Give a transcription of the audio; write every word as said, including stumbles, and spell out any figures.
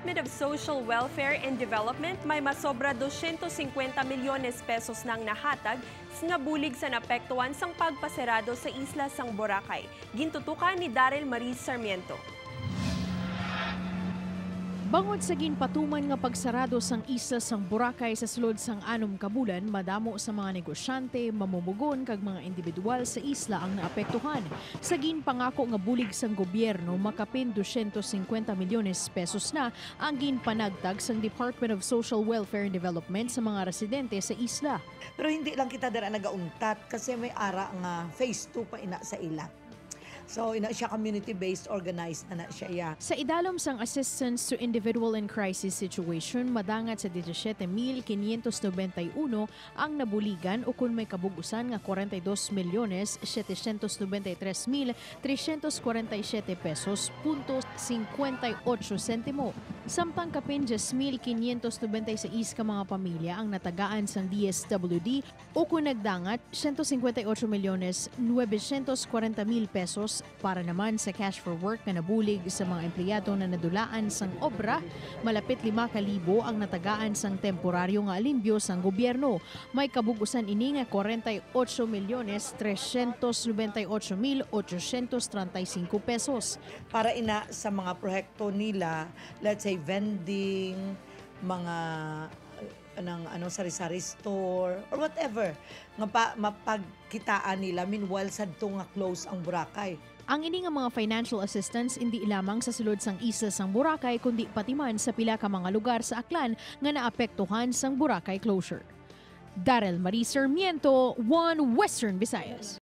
Department of Social Welfare and Development may masobra dosyentos singkwenta milyones pesos nang nahatag s-, nga bulig sa naapektuhan sang pagpasarado sa isla sang Boracay. Gintutukan ni Daryl Marie Sarmiento. Bangod sa ginpatuman nga pagsarado sang isla sang Boracay sa sulod sang anom ka bulan, madamo sa mga negosyante, mamumugon, kag mga individual sa isla ang naapektuhan. Sa ginpangako nga bulig sang gobyerno, makapin dosyentos singkwenta milyones pesos na ang ginpanagtag sang Department of Social Welfare and Development sa mga residente sa isla. Pero hindi lang kita dira nagauntat kasi may ara nga phase two pa ina sa ila. So, ina siya community-based, organized na na siya, ya. Sa idalom sang Assistance to Individual in Crisis Situation, madangat sa disisyete mil kinyentos nobenta y uno ang nabuligan, ukon may kabug-usan nga kwarenta y dos milyones setecientos nobenta y tres mil trescientos kwarenta y siete pesos punto singkwenta y ocho sentimo. Samtang kapin diyes mil kinyentos nobenta y seis ka mga pamilya ang natagaan sang D S W D, ukon nagdangat siyento singkwenta y ocho milyones nuwebesyentos kwarenta mil pesos para naman sa Cash for Work nga nabulig sa mga empleyado na nadulaan sang obra. Malapit lima ka libo ang natagaan sang temporaryo nga alimbyo sang gobyerno. May kabug-usan ini nga kwarenta y ocho milyones trescientos nobenta y ocho mil ochocientos treinta y cinco pesos. Para ina sa mga proyekto nila, let's say, vending, mga, uh, ng, ano, sari-sari store, or whatever, nga pa, mapagkitaan nila, meanwhile, sadto nga close ang Boracay. Ang ini nga mga financial assistance indi lamang sa sulod sang isla sang Boracay, kundi pati man sa pila ka mga lugar sa Aklan nga naapektuhan sang Boracay closure. Daryl Marie Sarmiento, One Western Visayas.